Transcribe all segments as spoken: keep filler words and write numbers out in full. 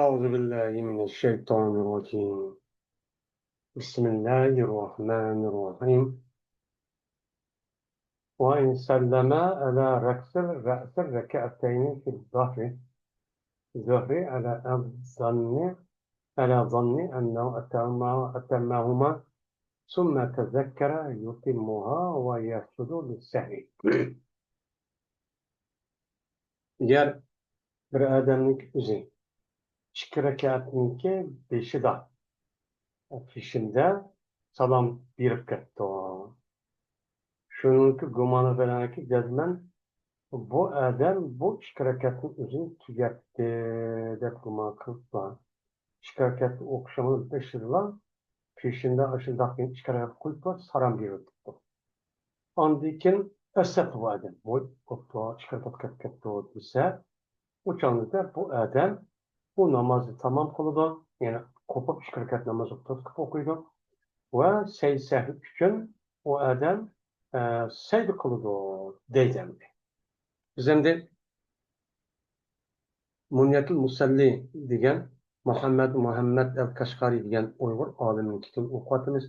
أعوذ بالله من الشيطان الرجيم. بسم الله الرحمن الرحيم. وإن سلم على رأس رأس الركعتين في الظهر، الظهر على الظن، على ظن أنه أتمها، أتمهما ثم تذكر يتمها ويسجد للسهو. ئەگەر بىر ئادەمنىڭ ئۆزى ئىككى رەكەتنىڭكى بېشىدا، پېشىندە سالام بېرىپ كەتتى. شۇنىڭكى گۇمانى بىلەنكى جەزمەن بۇ ئادەم بۇ ئىككى رەكەتنىڭ ئۆزىنى تۈگەتتى دەپ گۇمان قىلىپلا، ئىككى رەكەتنى ئوقۇشىنىڭ بېشىدىلا پېشىندە ئاشۇنداق ئىككى رەكەت قويۇپ سالام بېرىۋېتىپتۇ. ئاندىن كېيىن ئەسلەپتۇ بۇ ئادەم. ۋوي، بوپتۇ، ئىككى رەكەت قېلىپ كەتتى دېسە، ئۇ چاغدا بۇ ئادەم بۇ نامازنى تامام قىلىدۇ، يەنى قوپۇپ ئىككى رەكەت ناماز توختىتىپ ئوقۇيدۇ ۋە سەي سەھۋى ئۈچۈن ئۇ ئادەم، ئە، سەجدە قىلىدۇ دەيدۇ ئەمدى. بىز ئەمدى مۇنيەتۇل مۇسەللى دېگەن مۇھەممەد مۇھەممەد ئەل كاشغارى دېگەن ئۇيغۇر ئالىمنىڭ كىتابىنى ئوقۇۋاتىمىز.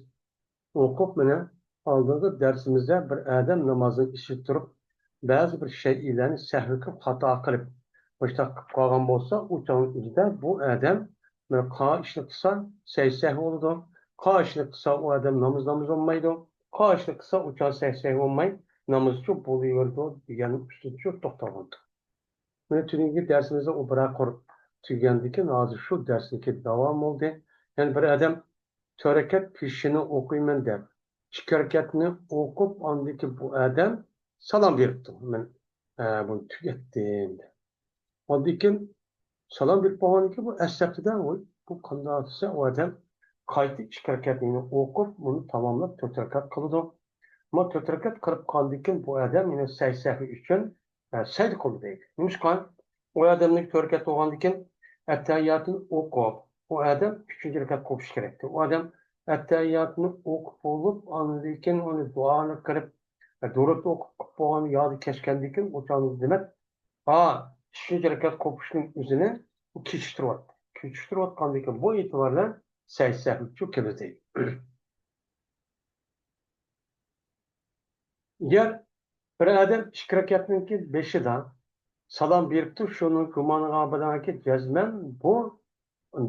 ئوقۇپ، مانا ئالدىنقى دەرسىمىزدە بىر ئادەم نامازنىڭ ئىچىدە تۇرۇپ، بەزى بىر شەيئىلەرنى سەھۋى قىلىپ، خاتا قىلىپ، مۇشۇنداق قىلىپ قالغان بولسا، ئۇ چاغنىڭ ئۆزىدە بۇ ئادەم مانا قا ئىشنى قىلسا، سەي سەھۋى بولىدۇ. قا ئىشنى قىلسا، ئۇ ئادەم ناماز ناماز بولمايدۇ. قا ئىشنى قىلسا، ئۇ چاغ سەي سەھۋى بولماي، نامىزى شۇ بولۇۋېرىدۇ دېگەن ئۈستىدە شۇ توختالغانتۇق. مانا تۈنۈگۈنكى دەرسىمىزدە ئۇ بىر قۇر تۈگىگەندىن كېيىن، ھازىر شۇ دەرسنىڭكى داۋامى بولدى. يەنە بىر ئادەم تۆت رەكەت پېشىنى ئوقۇيمەن دەپ، ئىككى رەكەتنى ئوقۇپ، ئاندىن كېيىن بۇ ئادەم سالام بېرىپتۇ. مەن، ئە، بۇنى تۈگەتتىم دەپ. ئاندىن كېيىن سالام بېرىپ بولغاندىن كېيىن بۇ ئەسلەپتىدە، ۋوي، بۇ قانداق دېسە، ئۇ ئادەم قايتا ئىككى رەكەتنى ئوقۇپ، بۇنى تاماملاپ تۆت رەكەت قىلىدۇ. ئەمما تۆت رەكەت قىلىپ قالغاندىن كېيىن بۇ ئادەم يەنە سەي سەھۋى ئۈچۈن، ئە، سەجدە قىلدى دەيدۇ. نېمىشقا؟ ئۇ ئادەمنىڭ تۆت رەكەت بولغاندىن كېيىن ئەتتەھىياتنى ئوقۇپ، ئۇ ئادەم ئۈچىنچى رەكەت قوپۇش كېرەكتى. ئۇ ئادەم ئەتتەھىياتنى ئوقۇپ بولۇپ، ئاندىن كېيىن ئۇنى دۇئانى قىلىپ، دۇرۇت ئوقۇپ، قىلىپ بولغان يادى كەچكەندىن كېيىن، ئۇ چاغدا دېمەك، ھا، ئۈچىنچى رەكەت قوپۇشنىڭ ئۆزىنى ئۇ كېچىكتۈرۈۋاتتى. كېچىكتۈرۈۋاتقاندىن كېيىن بۇ ئېتىبار بىلەن سەجدە سەھۋى ئۈچۈن كىرىدۇ. ئەگەر بىر ئادەم ئىككى رەكەتنىڭكى بېشىدا سالام بېرىپتۇ، شۇنىڭ گۇمانىغا بىلەنكى جەزمەن بۇ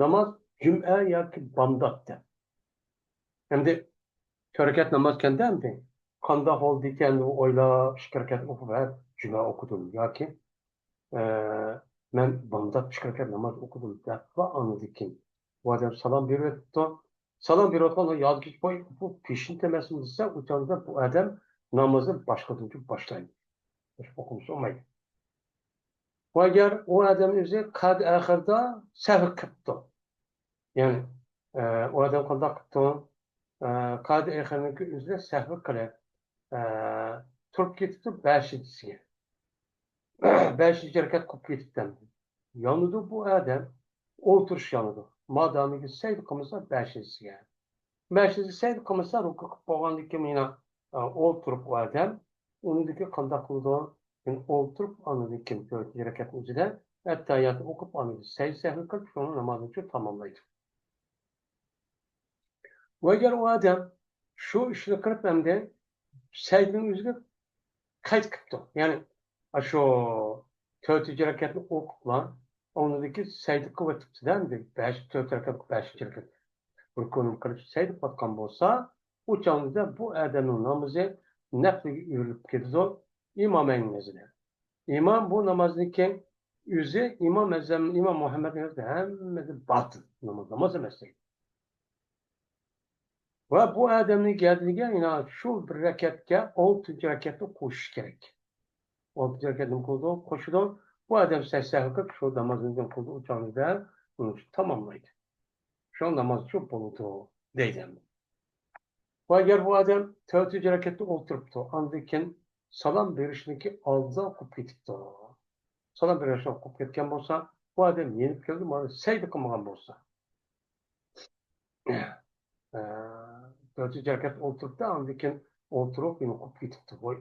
ناماز جۈمئە ياكى بامدات دەپ. ئەمدى تۆت رەكەت نامازكەندە ئەمدى قانداق بولدىكەن دەپ ئويلاپ، ئىككى رەكەت ئوقۇپ، ھە، جۈمە ئوقۇدۇم ياكى، ئە، مەن بامدات ئىككى رەكەت ناماز ئوقۇدۇم دەپلا ئاندىن كېيىن بۇ ئادەم سالام بېرىۋېتىپتۇ. سالام بېرىۋاتقان يادىكى بوي، بۇ پېشىنتە ئەمەسمۇ دېسە، ئۇ چاغدا بۇ ئادەم نامازنى باشقىدىن باشلايدۇ. باشقا ئوقۇمىسا بولمايدۇ. ۋە ئەگەر ئۇ ئادەم ئۆزى قەد ئاخىردا سەھۋ قىپتۇ. يەنى، ئە، ئۇ ئادەم قانداق قىپتۇ؟ ئە، قەد ئاخىرنىڭكى ئۆزىدە سەھۋ قىلىپ، ئە، تۇرۇپ كېتىپتۇ بەشىنچىسىگە. بەشىنچى رەكەت قىلىپ كېتىپتۇ. يانىدۇ بۇ ئادەم، ئولتۇرۇش يانىدۇ. مادامىكى سەجدە قىلمىسا بەشىنچىسىگە. بەشىنچى سەجدە قىلمىسا، رۇكۇ قىلىپ بولغاندىن كېيىن يەنە، ئە، ئولتۇرۇپ ئۇ ئادەم، ئۇنىڭدىكى قانداق قىلىدۇ؟ يەنى ئولتۇرۇپ، ئاندىن كېيىن تۆتىنچى رەكەتنىڭ ئۆزىدە ئەتتەھىياتنى ئوقۇپ، ئاندىن كېيىن سەجدە سەھۋى قىلىپ، شۇنىڭ نامازىنى شۇ تاماملايدۇ. ۋە ئەگەر ئۇ ئادەم شۇ ئىشنى قىلىپ، ئەمدى سەجدىنىڭ ئۆزىگە قەيت قىپتۇ. يەنى، ئاشۇ تۆتىنچى رەكەتنى ئوقۇپلا، ئۇنىڭدىكى سەجدە قىلىۋېتىپتۇ-دە، ئەمدى بەش، تۆت رەكەت، بەشىنچى رەكەت رۇكۇنى قىلىپ سەجدە قىلىۋاتقان بولسا، ئۇ چاغدا بۇ ئادەمنىڭ نامىزى نەپلىگە ئۆرۈلۈپ كېتىدۇ، ئىمامەينىڭ نەزىرىدە. ئىمام بۇ نامازنىڭكى ئۆزى، ئىمام ئەزەم، ئىمام مۇھەممەدنىڭ نەزىرىدە ھەممىسى باتىل، ناماز، ناماز ئەمەس دەيدۇ. ۋە بۇ ئادەمنىڭ گەدىنىگە يەنە شۇ بىر رەكەتكە ئالتىنچى رەكەتنى قوشۇش كېرەك. ئالتىنچى رەكەت نېمە قىلىدۇ؟ قوشىدۇ. بۇ ئادەم سەجدە سەھۋ قىلىپ، شۇ نامازنى نېمە قىلىدۇ؟ ئۇ چاغدا ئۇنى تاماملايدۇ. شۇ ناماز شۇ بولىدۇ، دەيدۇ. ۋە ئەگەر بۇ ئادەم تۆتىنچى رەكەتتە ئولتۇرۇپتۇ، ئاندىن كېيىن سالام بېرىشنىڭكى ئالدىدا قوپۇپ كېتىپتۇ. سالام بېرىشنى قوپۇپ كەتكەن بولسا، بۇ ئادەم يېنىپ كەلدى، مانا سەجدە قىلمىغان بولسا. ئە، تۆتىنچى رەكەتتە ئولتۇرۇپتۇ، ئاندىن كېيىن ئولتۇرۇپ يەنە قوپۇپ كېتىپتۇ. ۋوي.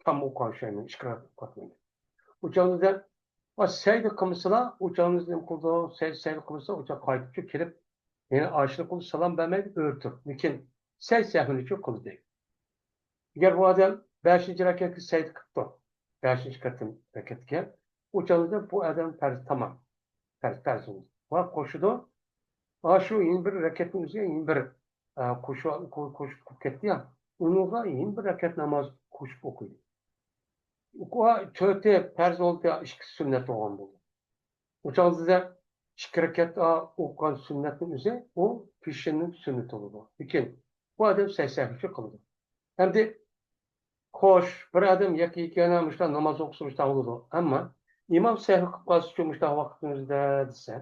تام ئوقۇغان شەينى ئىقرار قىلىۋاتمايدۇ. ئۇ چاغدا ۋە سەجدە قىلمىسىلا، ئۇ چاغدا نېمە قىلىدۇ؟ سەجدە، سەجدە قىلمىسا، ئۇ چاغدا قايتىپ كېلىپ، يەنە ئاشۇنى قىلىدۇ، سالام بەرمەيدۇ، ئۆرە تۇرىدۇ. لېكىن سەجدە سەھۋىنى كۆپ قىلىدۇ. ئەگەر بۇ ئادەم بەشىنچى رەكەتكە سەجدە قىپتۇ، بەشىنچى قېتىم رەكەتكە، ئۇ چاغدا بۇ ئادەم پەرز تامام. پەرز، پەرز. ۋە قوشىدۇ. ئاشۇ يەنە بىر رەكەتنىڭ ئۆزىگە يەنە بىر، ئە، قوشۇ-، قو-، قوشۇپ كېتىپ كەتتى يا. ئۇنىڭغا يەنە بىر رەكەت ناماز قوشۇپ ئوقۇيدۇ. ئۇ تۆتى پەرز بولدى، ئىككىسى سۈننەت بولغان بولدى. ئۇ چاغدا ئىككى رەكەت ئوقۇغان سۈننەتنىڭ ئۆزى ئۇ پېشىننىڭ سۈننىتى بولىدۇ. لېكىن بۇ ئادەم سەجدە سەھۋى قىلىدۇ. ئەمدى خوش، بىر ئادەم يەككە يەككە مۇشۇنداق ناماز ئوقۇسا مۇشۇنداق بولىدۇ. ئەمما ئىمام سەھۋ قىلىپ قالسىچۇ مۇشۇنداق ۋاقىتنىڭ ئۆزىدە دېسە،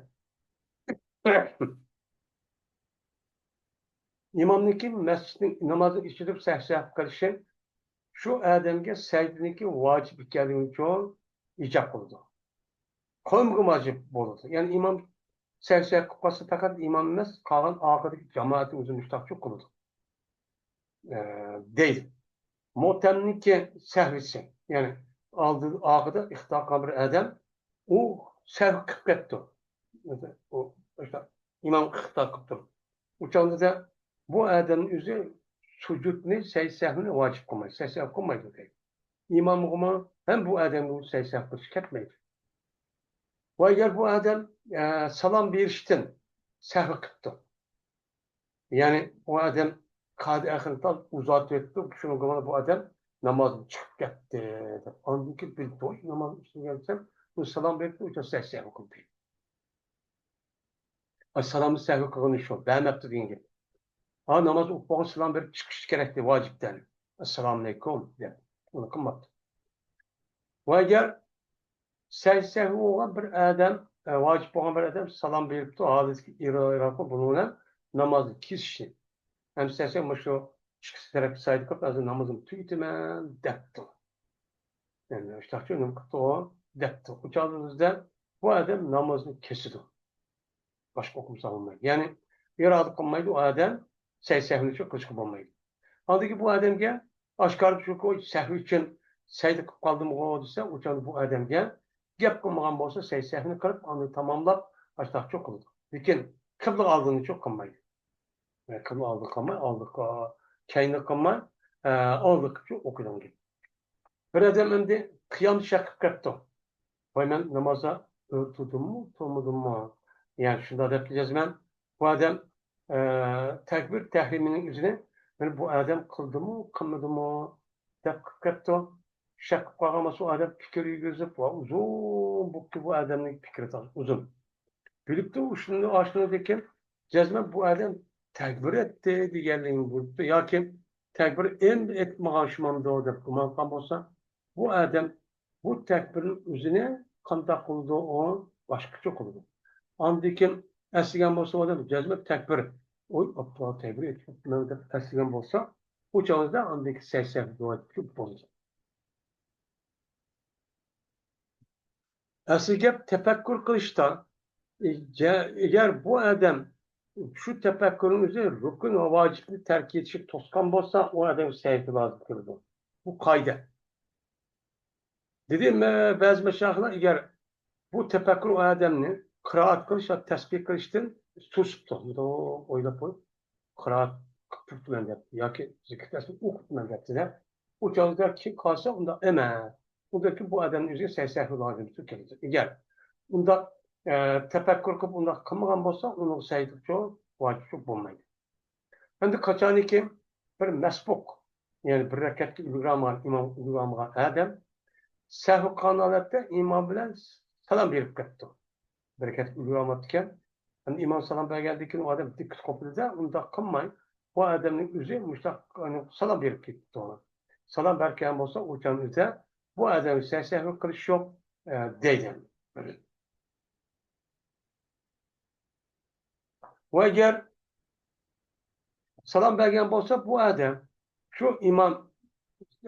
ئىمامنىڭكى مەسچىتنىڭ نامازنىڭ ئىچىدە سەھۋ سەھۋ قىلىشى شۇ ئادەمگە سەجدىنىڭكى ۋاجىپ ئىكەنلىكى ئۈچۈن ئىجاب قىلىدۇ. قىلمىغان ۋاجىپ بولىدۇ. يەنى ئىمام سەھۋ سەھۋ قىلىپ قالسا پەقەت ئىمام ئەمەس، قالغان ئارقىدىكى جامائەتنىڭ ئۆزى مۇشتاقچۇ قىلىدۇ. ئە، دەيدۇ. مۆتەمنىڭكى سەھۋىسى، يەنى ئالدى، ئارقىدا ئىقتىدا قىلغان بىر ئادەم، ئۇ سەھۋ قىلىپ كەتتى. ئۇ، ئىمام ئىقتىدا قىلىپ تۇرۇپ. ئۇ چاغدا بۇ ئادەم ئۆزى سۈجۈدنى، سەجدە سەھۋنى ۋاجىپ قىلمايدۇ، سەجدە سەھۋ قىلمايدۇ دەيدۇ. ئىمامغىمۇ ھەم بۇ ئادەمگە سەجدە سەھۋ قىلىش كەتمەيدۇ. ۋە ئەگەر بۇ ئادەم، ئە، سالام بېرىشتىن سەھۋ قىپتۇ. يەنى ئۇ ئادەم قادى ئەخىرىنى تاز ئۇزارتىۋېتىپتۇ. شۇنىڭغا مانا بۇ ئادەم نامازدىن چىقىپ كەتتى دەپ. ئاندىن كېيىن بىر دوي ناماز ئۈستىگە كەلسەم، ئۇ سالام بېرىپتۇ، ئۇ سەھۋ قىلدى. ئاي، سالامنى سەھۋ قىلغىنى شۇ، بەرمەپتۇ دېگەن گەپ. ھا، ناماز ئوقۇپ بولغان سالام بېرىپ چىقىش كېرەكتى، ۋاجىپتەن. ئەسسالامۇئەلەيكۇم دەپ، ئۇنى قىلماپتۇ. ۋە ئەگەر سەجدە سەھۋ بولغان بىر ئادەم، ئە، ۋاجىپ بولغان بىر ئادەم سالام بېرىپتۇ، ھالىتى ئىرادە بۇنىڭ بىلەن نامازنى كېسىشى. ئەمسە مۇشۇ ئىككىسى تەرەپكە سايىل قىلىپ، ھازىر نامىزىمنى تۈگىتىمەن دەپتۇ. يەنى ئىشتىراكچى نېمە قىپتۇ دەپتۇ. ئۇ چاغدا بىزدە بۇ ئادەم نامىزىنى كېسىدۇ. باشقا ئوقۇمىسا بولمايدۇ. يەنى ئىرادە قىلمايدۇ ئۇ ئادەم، سەجدە سەھۋنى شۇ قىلىشقا بولمايدۇ. ئاندىن كېيىن بۇ ئادەمگە ئاشكارا شۇ سەھۋ ئۈچۈن سەجدە قىلىپ قالدىمغۇ دېسە، ئۇ چاغدا بۇ ئادەمگە گەپ قىلمىغان بولسا، سەجدە سەھۋنى قىلىپ، ئاندىن تاماملاپ ئاشتاقچۇ قىلىدۇ. لېكىن قىبلىغا ئالدىنىچۇ قىلمايدۇ. قىبلىغا ئالدى قىلماي، ئالدى، كەينى قىلماي، ئە، ئالدىغىچۇ ئوقۇيدىغان گەپ. بىر ئادەم ئەمدى قىيام شەك قىلىپ كەپتۇ. ۋاي، مەن نامازدا ئۆرە تۇردۇممۇ، تۇرمىدىممۇ؟ يەنى شۇنداق دەپتۇ جەزمەن. بۇ ئادەم، ئە، تەكبىر تەھرىمىنىڭ ئۆزىنى مەن بۇ ئادەم قىلدىمۇ، قىلمىدىمۇ دەپ قىلىپ كەپتۇ. شەك قىلىپ قالغان بولسا، ئۇ ئادەم پىكىر يۈرگۈزۈپ، ۋە ئۇزۇن بوپتۇ بۇ ئادەمنىڭ پىكرى تاز ئۇزۇن. بىلىپتۇ، شۇنى ئاشۇنىدىكىن جەزمەن بۇ ئادەم تەكبىر ئېيتتى دېگەنلىكىنى بىلىپتۇ ياكى تەكبىر ئەمدى ئېيتمىغان شۇمامدۇ دەپ گۇمان قىلغان بولسا، بۇ ئادەم بۇ تەكبىرنىڭ ئۆزىنى قانداق قىلىدۇ، ئۇ باشقىچە قىلىدۇ. ئاندىن كېيىن ئەسلىگەن بولسا، ئۇ ئادەم جەزمەن تەكبىر، ئوي، ئاپتۇ، تەكبىر ئېيتىپتىمەن دەپ ئەسلىگەن بولسا، ئۇ چاغدا ئاندىن كېيىن سەجدە سەھۋ بولىدۇ. ئەسلى گەپ تەپەككۇر قىلىشتا. ئەگەر بۇ ئادەم شۇ تەپەككۇرنىڭ ئۆزى رۇكۇن ۋە ۋاجىپنى تەرك ئېتىشنى توسقان بولسا، ئۇ ئادەمگە سەجدە لازىم كېلىدۇ. بۇ قائىدە. دېدى، مە-، بەزى مەشايىخلار، ئەگەر بۇ تەپەككۇر ئۇ ئادەمنى قىرائەت قىلىش ۋە تەسبىھ قىلىشتىن توسۇپتۇ. ئويلاپ قويۇپ، قىرائەت قىلىپ تۇرۇپتىمەن دەپ ياكى زىكىر تەسبىھ ئوقۇپتىمەن دەپتۇ دەپ، ئۇ چاغدا كېلىپ قالسا، ئۇنداق ئەمەس. ئۇنداكى بۇ ئادەمنىڭ ئۆزىگە سەجدە سەھۋ لازىم كېلىدۇ. ئەگەر ئۇنداق، ئە، تەپەككۇر قىلىپ ئۇنداق قىلمىغان بولسا، ئۇنىڭغا سەجدە ۋاجىپ بولمايدۇ. ئەمدى قاچانكى بىر مەسبۇق، يەنى بىر رەكەتكە ئۈلگۈرەلمىگەن، ئىمام ئۈلگۈرەلمىگەن ئادەم سەھۋ قىلغان ھالەتتە ئىمام بىلەن سالام بېرىپ كەپتۇ. بىر رەكەتكە ئۈلگۈرەلمەپتىكەن. ئەمدى ئىمام سالام بەرگەندىن كېيىن ئۇ ئادەم دىققىتى قوپۇلدى-دە، ئۇنداق قىلماي، بۇ ئادەمنىڭ ئۆزى مۇشۇنداق سالام بېرىپ كېتىپتۇ. سالام بەرگەن بولسا، ئۇ چاغنىڭ ئۆزىدە بۇ ئادەمگە سەھۋ قىلىش يوق، ئە، دەيدۇ. ۋە ئەگەر سالام بەرگەن بولسا، بۇ ئادەم شۇ ئىمام،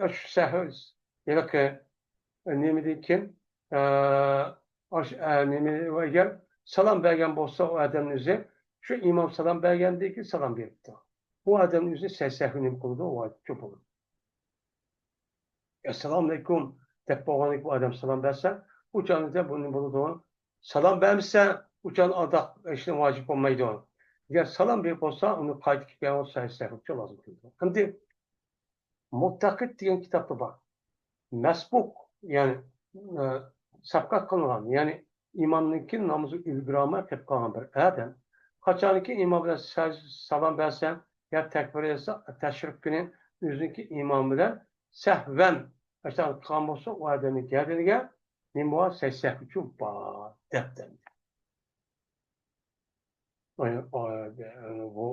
شۇ سەھۋ، ھېلىقى، ئە، نېمىدىن كېيىن، ئە، ئاش-، ئە، نېمە، ۋە ئەگەر سالام بەرگەن بولسا، ئۇ ئادەمنىڭ ئۆزى شۇ ئىمام سالام بەرگەندىن كېيىن سالام بېرىپتۇ. بۇ ئادەمنىڭ ئۆزى سەھۋ نېمە قىلىدۇ؟ ۋاجىپچۇ بولىدۇ. ئەسسالامۇئەلەيكۇم دەپ بولغاندىن كېيىن بۇ ئادەم سالام بەرسە، ئۇ چاغدا بۇ نېمە بولىدۇ؟ سالام بەرمىسە، ئۇ چاغدا ئاداق ئىشنى ۋاجىپ بولمايدۇ. ئەگەر سالام بېرىپ بولسا، ئۇنى قايتا كېلىپ بەرگەن سەھۋ ئۈچۈن لازىم كېلىدۇ. ئەمدى مۇتەقىد دېگەن كىتابتا بار. مەسبۇق، يەنى، ئە، سەبقەت قىلىنغان، يەنى ئىمامنىڭكى نامىزى ئۈلگۈرەلمەي قېلىپ قالغان بىر ئادەم قاچانكى ئىمام بىلەن سە-، سالام بەرسە يا تەكبىر ئېيتسا، تەشرىق كۈنى ئۆزىنىڭكى ئىمامى بىلەن سەھۋەن ئاشۇنداق قىلغان بولسا، ئۇ ئادەمنىڭ گەدىنىگە نېمە بار؟ سەھۋ ئۈچۈن بار دەپتۇ. ئاي-، ئاي-، ئەنە بۇ،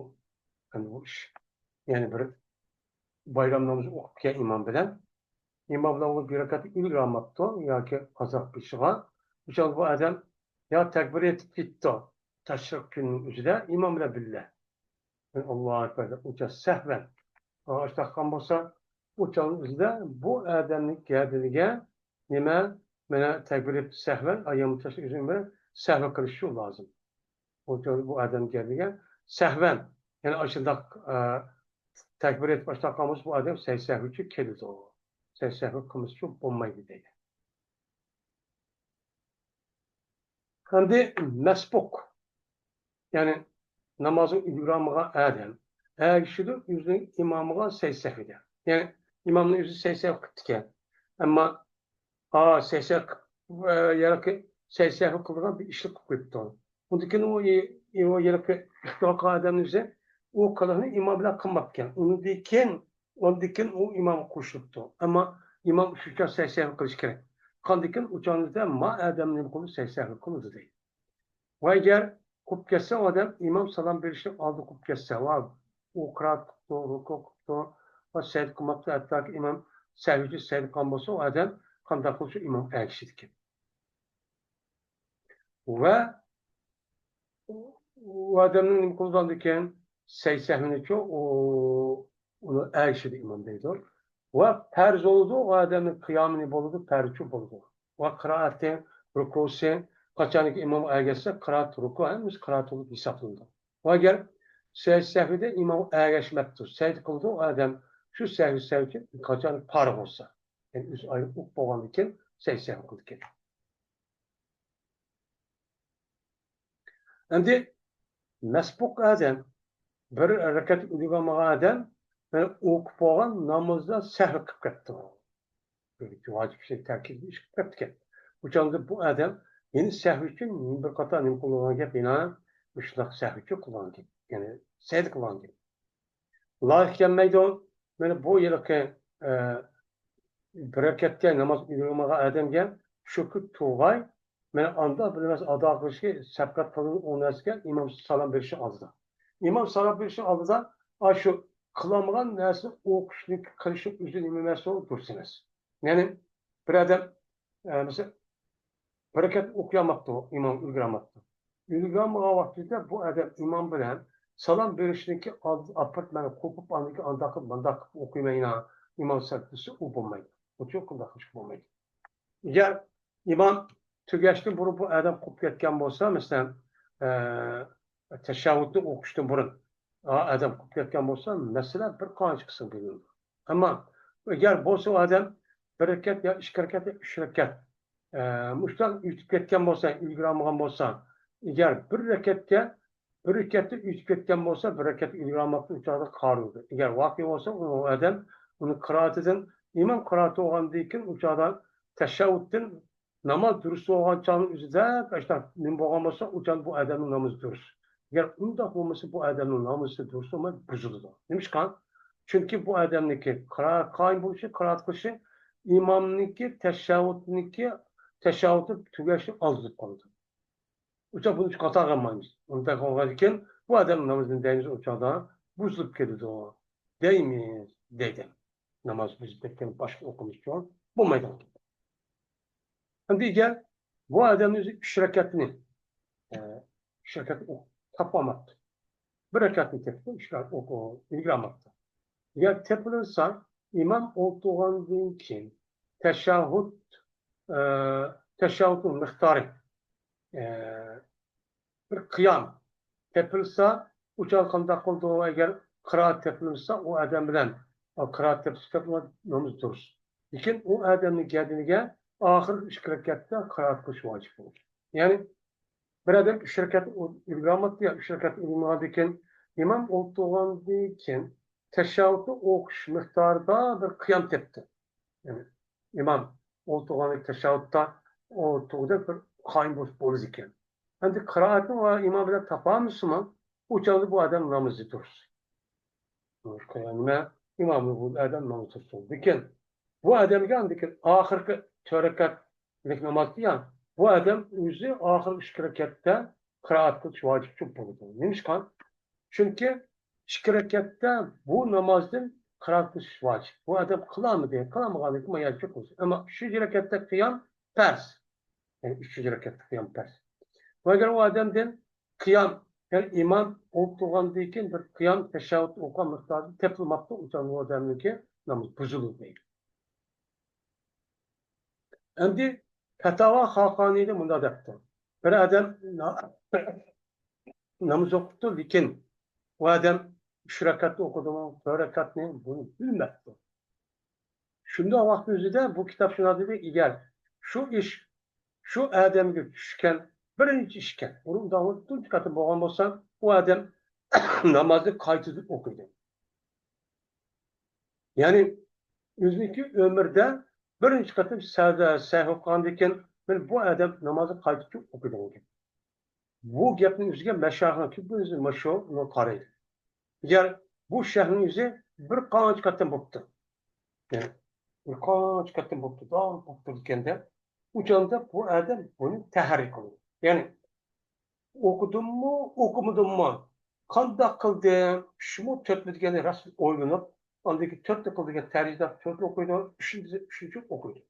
ئەنە بۇ ئىش. يەنى بىر بايرام نامىزى ئوقۇپ كەلگەن ئىمام بىلەن، ئىمام بىلەن ئۇ بىر رەكەت ئۈلگۈرەلمەپتۇ ياكى ئازراق بېشىغا. شۇ چاغدا بۇ ئادەم يا تەكبىر ئېيتىپ كېتىپتۇ، تەشرىق كۈنىنىڭ ئۆزىدە ئىمام بىلەن بىللە. يەنى ئاللاھۇ ئەكبەر دەپ ئۇ چاغ سەھۋەن. ئاشۇنداق قىلغان بولسا، ئۇ چاغنىڭ ئۆزىدە بۇ ئادەمنىڭ گەدىنىگە نېمە، مانا تەكبىر ئېيتىپ سەھۋەن، ئايەمنى تاشلاپ ئۆزۈنى بىر سەھۋ قىلىشى لازىم. ئۇ چاغدا بۇ ئادەم گەدىنىگە سەھۋەن، يەنى ئاشۇنداق، ئە، تەكبىر ئېيتىپ ئاشۇنداق قىلغان بولسا، بۇ ئادەم سەھۋ سەھۋ ئۈچۈن كېلىدۇ. سەھۋ سەھۋ قىلمىسا ئۈچۈن بولمايدۇ دەيدۇ. ئەمدى مەسبۇق، يەنى نامازنىڭ ئۈلگۈرەلمىگەن ئادەم ئەگىشىدۇ ئۆزىنىڭ ئىمامىغا سەھۋ سەھۋدە. يەنى ئىمامنىڭ ئۆزى سەھۋ سەھۋ قىپتىكەن. ئەمما، ئا، سەھۋ سەھۋ قىپ-، ئە، يەنى سەھۋ سەھۋ قىلىدىغان بىر ئىشنى قىلىپ قويۇپتۇ. ئۇندىن كېيىن ئۇ، ئۇ ھېلىقى ئىختىيار قىلغان ئادەمنىڭ ئۆزى ئۇ قىلىقنى ئىمام بىلەن قىلماپتىكەن. ئۇندىن كېيىن، ئۇندىن كېيىن ئۇ ئىمامغا قوشۇلۇپتۇ. ئەمما ئىمام شۇ چاغ سەھۋ سەھۋ قىلىش كېرەك. قاندىن كېيىن ئۇ چاغدا ما ئادەم نېمە قىلىدۇ؟ سەھۋ سەھۋ قىلىدۇ دەيدۇ. ۋە ئەگەر قوپۇپ كەتسە ئۇ ئادەم ئىمام سالام بېرىشتىن ئالدىن قوپۇپ كەتسە، ۋە ئۇ قىرائەت قىپتۇ، رۇكۇ قىپتۇ، ۋە سەجدە قىلماپتۇ، ھەتتاكى ئىمام سەھۋ ئۈچۈن سەجدە قىلغان بولسا، ئۇ ئادەم قانداق قىلسا ئىمام ئەگىشىدىكەن. ۋە ئۇ ئادەمنىڭ نېمە قىلىدىغاندىكىن، سەجدە سەھۋنىچۇ ئۇ، ئۇنى ئەگىشىدۇ ئىمام دەيدۇ. ۋە پەرز بولىدۇ، ئۇ ئادەمنىڭ قىيامى بولىدۇ، پەرزچۇ بولىدۇ. ۋە قىرائەتى، رۇكۇسى، قاچانكى ئىمام ئەگەشسە، قىرائەت، رۇكۇ ھەممىسى قىرائەت بولۇپ ھېسابلىنىدۇ. ۋە ئەگەر سەجدە سەھۋدە ئىمام ئەگەشمەپتۇ، سەجدە قىلىدۇ، ئۇ ئادەم شۇ سەھۋ سەھۋچە قاچان پارىغ بولسا، يەنى ئۆزى ئايرىپ ئوقۇپ بولغاندىن كېيىن سەجدە سەھۋ قىلىدىكەن. ئەمدى مەسبۇق ئادەم، بىر رەكەت ئۈلگۈرەلمىگەن ئادەم، يەنى ئوقۇپ بولغان نامازدا سەھۋ قىلىپ كەپتۇ. بىر ۋاجىپ ئىشنى تەرك ئېتىپ ئىش قىلىپ كەپتىكەن. ئۇ چاغدا بۇ ئادەم يەنە سەھۋ ئۈچۈن بىر قاتار نېمە قىلىدىغان گەپ، يەنە مۇشۇنداق سەھۋ ئۈچۈن قىلىدىغان گەپ. يەنى سەجدە قىلىدىغان گەپ. لايىق كەلمەيدۇ. مانا بۇ ھېلىقى، ئە، بىر رەكەتكە ناماز ئۈلگۈرمىگەن ئادەمگە شۈكۈر تۇرغاي، مانا ئاندا بىر نەرسە ئادا قىلىشى، سەبقەت قىلىدۇ ئۇ نەرسىگە ئىمام سالام بېرىشى ئالدىدا. ئىمام سالام بېرىشى ئالدىدا، ئاشۇ قىلالمىغان نەرسىنى ئوقۇشنى قىلىشى ئۆزى نېمە ئەمەس، ئۇ دۇرۇس ئەمەس. يەنى بىر ئادەم، ئە، مەسىلەن، بىر رەكەت ئوقۇيالماپتۇ، ئىمام ئۈلگۈرەلمەپتۇ. ئۈلگۈرەلمىگەن ۋاقتىدا بۇ ئادەم ئىمام بىلەن سالام بېرىشنىكى ئالدىدا ئاپىرىپ، مەن قوپۇپ، ئاندىن كېيىن ئانداق قىلىپ، مانداق قىلىپ ئوقۇيمەن يا، ئىمام سەپ دېسە، ئۇ بولمايدۇ. ئۇچۇن قانداق قىلىشقا بولمايدۇ. ئەگەر ئىمام تۈگەشتىن بۇرۇن بۇ ئادەم قوپۇپ كەتكەن بولسا، مەسىلەن، ئە، تەشەھھۇدنى ئوقۇشتىن بۇرۇن، ئا، ئادەم قوپۇپ كەتكەن بولسا، مەسىلە بىر قانچە قىسىم بۆلۈنىدۇ. ئەمما ئەگەر بولسا ئۇ ئادەم بىر رەكەت يا ئىككى رەكەت يا ئۈچ رەكەت، ئە، مۇشۇنداق ئۆتۈپ كەتكەن بولسا، ئۈلگۈرەلمىگەن بولسا، ئەگەر بىر رەكەتكە، بىر رەكەتتە ئۆتۈپ كەتكەن بولسا، بىر رەكەت ئۈلگۈرەلمەپتۇ، ئۇ چاغدا قارىلىدۇ. ئەگەر ۋاقىئ بولسا، ئۇ ئادەم ئۇنى قىرائىتىدىن، ئىمام قىرائىتى بولغاندىن كېيىن، ئۇ چاغدا تەشەھھۇدتىن ناماز دۇرۇس بولغان چاغنىڭ ئۆزىدە ئاشۇنداق نېمە بولغان بولسا، ئۇ چاغدا بۇ ئادەمنىڭ نامىزى دۇرۇس. ئەگەر ئۇنداق بولمىسا، بۇ ئادەمنىڭ نامىزى دۇرۇس بولماي، بۇزۇلىدۇ. نېمىشقا؟ چۈنكى بۇ ئادەمنىڭكى قىرا-، قائىم بولۇشى، قىرائەت قىلىشى ئىمامنىڭكى تەشەھھۇدنىڭكى، تەشەھھۇدنى تۈگەشنى ئالدىتىپ قالىدۇ. ئۇ چاغ بۇنى قاتارغا ئالمايمىز. ئۇنداق بولغاندىن كېيىن بۇ ئادەم نامىزىنى دەيمىز، ئۇ چاغدا بۇزۇلۇپ كېتىدۇ دەيمىز، دېدى. ناماز بۇزۇپ كەتكەن باشقا ئوقۇمىز ئۈچۈن بولمايدىغان گەپ. ئەمدى ئەگەر بۇ ئادەمنىڭ ئۆزى ئۈچ رەكەتنى، ئە، ئۈچ رەكەت ئوقۇپ تاپالماپتۇ. بىر رەكەتنى تېپىپتۇ، ئۈچ رەكەت ئوقۇ-، ئۈلگۈرەلمەپتۇ. ئەگەر تېپىلسا، ئىمام ئولتۇرغاندىن كېيىن تەشەھھۇد، ئە، تەشەھھۇدنىڭ مىقدارى، ئە، بىر قىيام تېپىلسا، ئۇ چاغ قانداق قىلىدۇ؟ ئەگەر قىرائەت تېپىلمىسا، ئۇ ئادەم بىلەن، ئا، قىرائەت تېپىلسا، نامىزى دۇرۇس. لېكىن ئۇ ئادەمنىڭ گەدىنىگە ئاخىرقى ئىككى رەكەتتە قىرائەت قىلىش ۋاجىپ بولىدۇ. يەنى بىر ئادەم ئۈچ رەكەت ئۆگىنىۋالماپتۇ يا، ئۈچ رەكەت ئۆگىنىۋالغاندىن كېيىن، ئىمام ئولتۇرغاندىن كېيىن تەشەھھۇدنى ئوقۇش مىقدارىدا بىر قىيام تېپتى. يەنى ئىمام ئولتۇرغاندىن كېيىن تەشەھھۇدتا ئولتۇرغۇدەك بىر قايىم بولۇپ بولىدىكەن. ئەمدى قىرائەتنى ۋە ئىمام بىلەن تاپالمىسىمۇ، ئۇ چاغدا بۇ ئادەم نامىزى دۇرۇس. نېمە؟ ئىمامى بۇ ئادەم نامىزى دۇرۇس بولىدىكەن. بۇ ئادەمگە ئاندىن كېيىن ئاخىرقى تۆت رەكەتلىك نامازدا يا، بۇ ئادەم ئۆزى ئاخىرقى ئىككى رەكەتتە قىرائەت قىلىش ۋاجىپ بولىدۇ. نېمىشقا؟ چۈنكى ئىككى رەكەتتە بۇ نامازدىن قىرائەت قىلىش ۋاجىپ. بۇ ئادەم قىلالمىدى، قىلالمىغاندىن كېيىن مايان چۈشۈپ قالسۇن. ئەمما ئۈچىنچى رەكەتتە قىيام پەرز. يەنى ئۈچىنچى رەكەتتە قىيام پەرز. ۋە ئەگەر ئۇ ئادەمدىن قىيام، يەنى ئىمام ئولتۇرغاندىن كېيىن بىر قىيام تەشەھھۇد ئوقۇغان مىقداردا تېپىلماپتۇ، ئۇ چاغدا ئۇ ئادەمنىڭكى نامىزى بۇزۇلدى دەيدۇ. ئەمدى پەتاۋا خاقانىيدا مۇنداق دەپتۇ. بىر ئادەم نا-، ناماز ئوقۇپتۇ، لېكىن ئۇ ئادەم ئۈچ رەكەتنى ئوقۇدىمۇ، تۆت رەكەتنى، بۇنى بىلمەپتۇ. شۇنداق ۋاقىتنىڭ ئۆزىدە بۇ كىتاب شۇنداق دېدى، ئەگەر شۇ ئىش شۇ ئادەمگە چۈشكەن بىرىنچى ئىشكەن، ئۇنىڭ داۋامى تۇنجى قېتىم بولغان بولسا، ئۇ ئادەم نامازنى قايتىدىن ئوقۇيدۇ. يەنى ئۆزىنىڭكى ئۆمرىدە بىرىنچى قېتىم سەھۋ، سەھۋ قىلغاندىن كېيىن، مانا بۇ ئادەم نامازنى قايتىدىن ئوقۇيدىغان گەپ. بۇ گەپنىڭ ئۆزىگە مەشايىخنىڭ كۆپىنچىسى مانا شۇنى قارايدۇ. ئەگەر بۇ شەيخنىڭ ئۆزى بىر قانچە قېتىم بوپتۇ. يەنى بىر قانچە قېتىم بوپتۇ، داۋام بوپتۇ ئىكەندە، ئۇ چاغدا بۇ ئادەم بۇنى تەھەررى قىلىدۇ. يەنى ئوقۇدۇممۇ، ئوقۇمىدىممۇ، قانداق قىلدىم، ئۈچمۇ، تۆتمۇ دېگەننى راست ئويلىنىپ، ئاندىن كېيىن تۆتنى قىل دېگەن تەرجىدە تۆتنى ئوقۇيدۇ، ئۈچنى دېسە ئۈچىنچى ئوقۇيدۇ.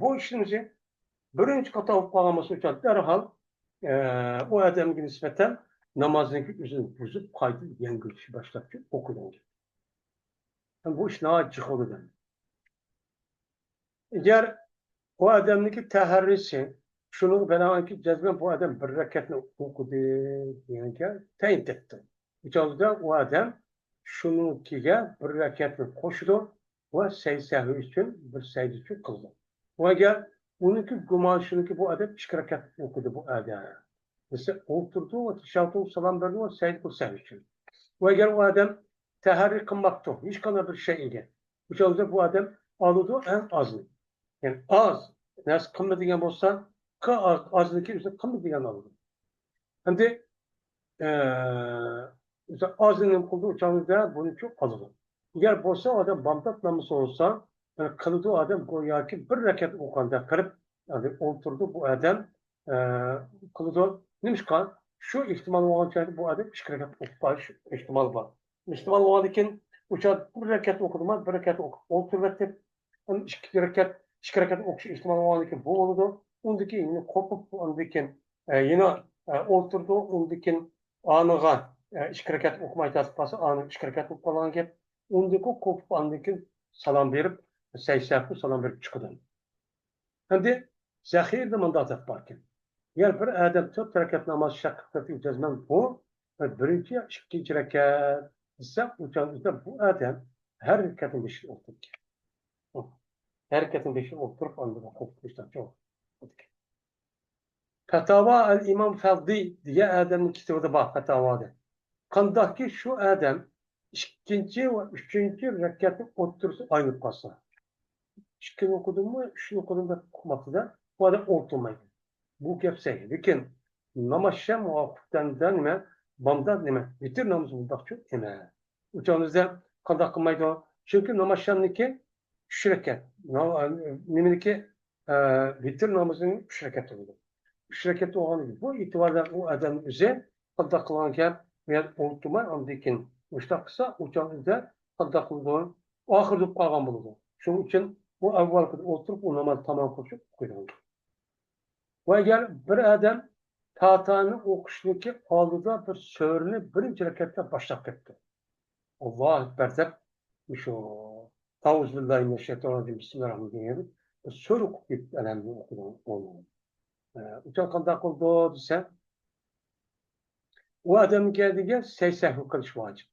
بۇ ئىشنىڭ ئۆزى بىرىنچى قېتىم بولۇپ قالغان بولسا، ئۇ چاغدا دەرھال، ئە، ئۇ ئادەمگە نىسبەتەن نامازنىڭكى ئۆزىنى بۇزۇپ، قايتىدىن يەڭگىللىشىش باشلاپ ئوقۇيدۇ. بۇ ئىش ناھايىتى جىق بولىدۇ. ئەگەر ئۇ ئادەمنىڭكى تەھەررىسى شۇنىڭغا بىنائەنكى جەزمەن بۇ ئادەم بىر رەكەتنى ئوقۇدى دېگەنگە تەيىن تېپتى. ئۇ چاغدا ئۇ ئادەم شۇنىڭكىگە بىر رەكەتنى قوشىدۇ ۋە سەي سەھۋى ئۈچۈن بىر سەجدە ئۈچۈن قىلىدۇ. ۋە ئەگەر ئۇنىڭكى گۇمانى شۇنىڭكى بۇ ئادەم ئىككى رەكەت ئوقۇدى بۇ ئادەم دېسە، ئولتۇردى ۋە تەشەھھۇدتىن سالام بەردى ۋە سەجدە قىلدى سەھۋى ئۈچۈن. ۋە ئەگەر ئۇ ئادەم تەھەررى قىلماپتۇ ھېچقانداق بىر شەيئىگە، ئۇ چاغدا بۇ ئادەم ئالىدۇ ئەڭ ئازنى. يەنى ئاز نەرسە قىلمىدى دېگەن بولسا، ئا-، ئازنىڭكى ئۆزىنى قىلمىدى دېگەن ئالىدۇ. ئەمدى، ئە، ئۆزى ئازنى نېمە قىلىدۇ، ئۇ چاغدا بۇنى چوق قىلىدۇ. ئەگەر بولسا ئادەم بامدات نامىزى بولسا، يەنى قىلىدۇ ئادەم گوياكى بىر رەكەت ئوقۇغاندەك قىلىپ، يەنى ئولتۇرىدۇ بۇ ئادەم، ئە، قىلىدۇ. نېمىشقا؟ شۇ ئېھتىمال بولغان چاغدا بۇ ئادەم ئىككى رەكەت ئوقۇپ قالىش ئېھتىمالى بار. ئېھتىمال بولغاندىن كېيىن، ئۇ چاغدا بىر رەكەت ئوقۇدىما، بىر رەكەت ئوقۇپ ئولتۇرۇۋەتتى. ئەمدى ئىككى رەكەت، ئىككى رەكەت ئوقۇش ئېھتىمالى بولغاندىن كېيىن بۇ بولىدۇ. ئۇندىن كېيىن يەنە قوپۇپ، ئاندىن كېيىن، ئە، يەنە، ئە، ئولتۇرىدۇ. ئۇندىن كېيىن ئانىغا، ئە، ئىككى رەكەت ئوقۇماي تارتىپ قالسا، ئانىغا ئىككى رەكەت ئوقۇپ قالغان گەپ. ئۇندىن كېيىن قوپۇپ، ئاندىن كېيىن سالام بېرىپ، سەي سەھۋى سالام بېرىپ چىقىدۇ. ئەمدى زەخىرىدە مۇنداق دەپ باركەن. يەنى بىر ئادەم تۆت رەكەت ناماز شەق قىلىپ جەزمەن بۇ بىرىنچى يا ئىككىنچى رەكەت دېسە، ئۇ چاغدا بۇ ئادەم ھەر رەكەتنىڭ بېشىدا ئولتۇرىدىكەن. ھەر رەكەتنىڭ بېشىدا ئولتۇرۇپ، ئاندىن قوپۇپ ئولتۇرىدىكەن. پەتاۋا ئەل ئىمام فەزلى دېگەن ئادەمنىڭ كىتابىدا بار، پەتاۋادا. قانداقكى شۇ ئادەم ئىككىنچى ۋە ئۈچىنچى رەكەتنىڭ ئوتتۇرىسى ئايلىنىپ قالسا، ئىككىنى ئوقۇدۇممۇ، ئۈچنى ئوقۇدۇم دەپ ئۇقماپتۇ-دە، بۇ ئادەم ئولتۇرمايدۇ. بۇ گەپ سەھىھ. لېكىن ناماز شەم ۋە خۇپتەندە نېمە، بامدات نېمە، ۋىتىر نامىزى مۇنداق چوق ئەمەس. ئۇ چاغدا بىزدە قانداق قىلمايدۇ؟ چۈنكى ناماز شەمنىڭكى ئۈچ رەكەت. نا-، نېمىنىڭكى، ئە، ۋىتىر نامىزىنىڭ ئۈچ رەكەت بولىدۇ. ئۈچ رەكەت بولغاندىن كېيىن بۇ ئېتىباردا ئۇ ئادەم ئۆزى قانداق قىلغان گەپ، بۇ يەردە ئولتۇرماي، ئاندىن كېيىن مۇشۇنداق قىلسا، ئۇ چاغدا قانداق قىلىدۇ؟ ئاخىرىدا بولۇپ قالغان بولىدۇ. شۇنىڭ ئۈچۈن ئۇ ئاۋۋال ئولتۇرۇپ، ئۇ نامازنى تامام قىلىپ ئوقۇيدۇ. ۋە ئەگەر بىر ئادەم پاتىھانى ئوقۇشنىڭكى ئالدىدا بىر سۈرىنى بىرىنچى رەكەتتە باشلاپ كەتتى. ئاللاھۇ ئەكبەر دەپ، مۇشۇ ئەئۇزۇ بىللاھى مىنەششەيتانىررەجىم، بىسمىللاھىررەھمانىررەھىم دېگەن بىر سۈرە ئوقۇپ كېتىپ ئەلھەمدۇ ئوقۇدى. ئۇ چاغ قانداق قىلىدۇ دېسە، ئۇ ئادەمگە دېگەن سەي سەھۋى قىلىش ۋاجىپ.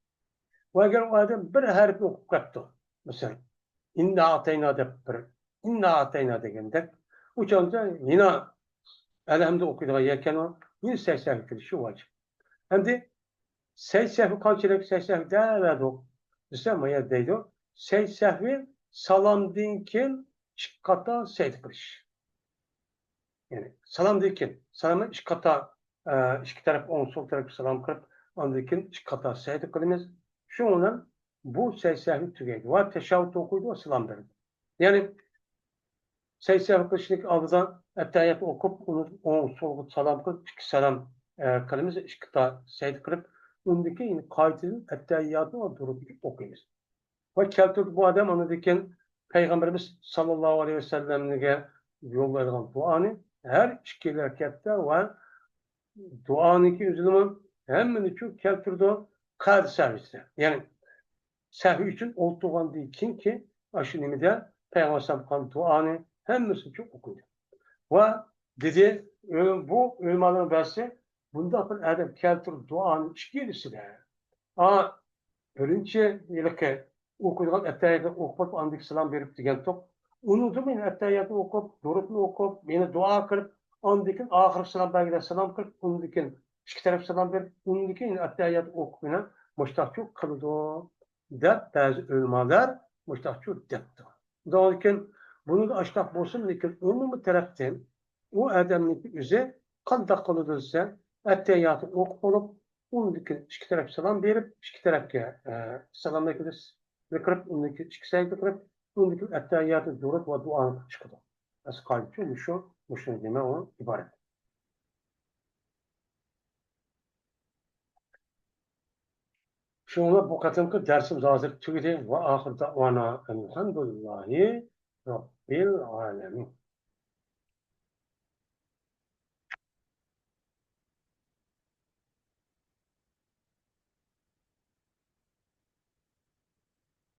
ۋە ئەگەر ئۇ ئادەم بىر ھەرپنى ئوقۇپ قاپتۇ، مەسىلەن، ئىننا ئەئتەينا دەپ بىر، ئىننا ئەئتەينا دېگەندەك، ئۇ چاغدا يەنە ئەلھەمدۇ ئوقۇيدىغان يەركەن، يەنە سەجدە سەھۋى قىلىشى ۋاجىپ. ئەمدى سەجدە سەھۋى قانچىلىك سەجدە سەھۋى دەۋەردۇق دېسە، ما يەردە دەيدۇ، سەجدە سەھۋى سالامدىن كېيىن ئىككى قاتا سەجدە قىلىش. يەنى سالامدىن كېيىن، سالامنىڭ ئىككى قاتا، ئە، ئىككى تەرەپ، ئوڭ سول تەرەپكە سالام قىلىپ، ئاندىن كېيىن ئىككى قاتا سەجدە قىلىمىز. شۇنىڭ بىلەن بۇ سەجدە سەھۋى تۈگەيدۇ ۋە تەشەھھۇد ئوقۇيدۇ ۋە سالام بېرىدۇ. يەنى سەجدە سەھۋى قىلىشنىڭ ئالدىدا ئەتتەھىيات ئوقۇپ، ئۇنى ئوڭ سولغا سالام قىلىپ، ئىككى سالام، ئە، قىلىمىز، ئىككى تا سەجدە قىلىپ، ئۇندىن كېيىن قايتىدىن ئەتتەھىياتنى ۋە دۇرۇتنى ئوقۇيمىز. ۋە كەلتۈردى بۇ ئادەم ئاندىن كېيىن پەيغەمبىرىمىز ساللاللاھۇ ئەلەيھى ۋەسەللەمگە يوللايدىغان دۇئانى ھەر ئىككى رەكەتتە ۋە دۇئانىڭكى ئۆزىنىمۇ ھەممىنى ئۈچۈن كەلتۈردى قەئىدە سەھۋىسىدە. يەنى سەھۋى ئۈچۈن ئولتۇرغاندىن كېيىنكى ئاشۇ نېمىدە پەيغەمبەر ئەلەيھىسسالام قىلغان دۇئانى ھەممىسى ئۈچۈن ئوقۇيدۇ. ۋە دېدى، ئۆ-، بۇ ئۆلىمالارنىڭ بەزىسى بۇنداق بىر ئادەم كەلتۈردى دۇئانى ئىككىلىسىدە. ئا، بىرىنچى ھېلىقى ئوقۇيدىغان ئەتتەھىياتنى ئوقۇپ بولۇپ، ئاندىن كېيىن سالام بېرىپ دېگەنتۇق. ئۇنىڭدىن يەنە ئەتتەھىياتنى ئوقۇپ، دۇرۇتنى ئوقۇپ، يەنە دۇئا قىلىپ، ئاندىن كېيىن ئاخىرقى سالام بەرگىدە سالام قىلىپ، ئۇنىڭدىن كېيىن ئىككى تەرەپ سالام بېرىپ، ئۇنىڭدىن كېيىن يەنە ئەتتەھىيات ئوقۇپ يەنە مۇشتاقچۇ قىلىدۇ، دەپ بەزى ئۆلىمالار مۇشتاقچۇ دەپتۇ. شۇنىڭدىن كېيىن بۇنىڭدا ئاشتاق بولسىمۇ، لېكىن ئومۇمىي تەرەپتىن ئۇ ئادەمنىڭكى ئۆزى قانداق قىلىدۇ دېسە، ئەتتەھىياتنى ئوقۇپ بولۇپ، ئۇنىڭدىن كېيىن ئىككى تەرەپ سالام بېرىپ، ئىككى تەرەپكە، ئە، سالام قىلىپ، ئۇنىڭدىن كېيىن ئىككى سەجدە قىلىپ، ئۇنىڭدىن كېيىن ئەتتەھىياتنى دۇرۇت ۋە دۇئانى قىلىپ چىقىدۇ. ئەسلى قائىدىچۇ مۇشۇ، مۇشۇ نېمە ئۇ ئىبارەت. شۇڭا بۇ قېتىمقى دەرسىمىز ھازىر تۈگىدى. ۋە ئاخىر دەئۋانا ئەلھەمدۇلىللاھى رەببىل ئالەمىن.